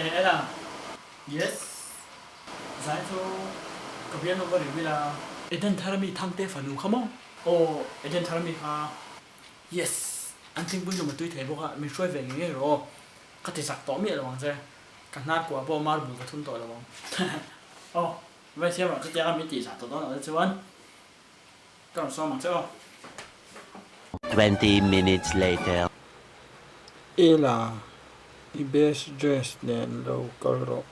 Ela. Yes. Zai chu ka bialnu va reveal a. Eden thar ami Thangte fanu kha maw? Aw, Eden thar ami kha. Yes. An tlingpui lum a tui thei bawk a, min hruai ve ngei ngei rawh aw. Ka ti zak tawh miah lo ang che. Ka hnar kuah pawh marble ka thun tawh lo ang. Aw, vai siam rawh chutianga min tih zah tawh dawn loh te chuan ka rawn sawm ang che aw. 20 minutes later. Ela, i best dress nen lo kal rawh.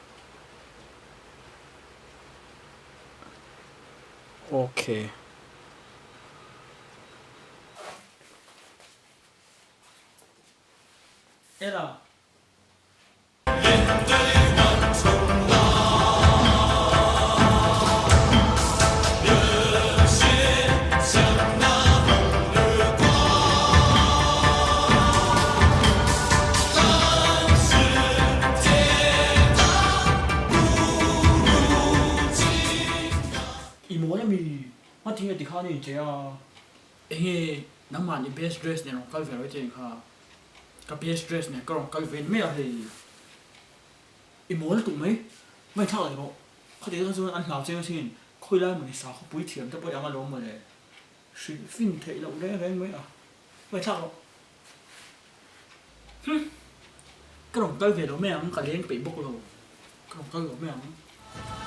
Okay. Ela. I mawl ami? Hmatinge tikhan i inchei a? Enge nangmah ni best dress nen rawn kal ve lo i tih kha? Ka best dress nen ka rawn kal ve mai a hei. I mawl tuk mai, ngaihthlak leh rawh. Khati kha chuan an hlau cheng asin, khawi lai mawni sakhaw pui thiam te pawh i ang alawm mawle. Hrilh fin theih loh reng reng mai a, ngaihthlak rawh. Hum, ka rawn kal ve lo mai ang, ka leng peih bawk lo, ka rawn kal lo mai ang.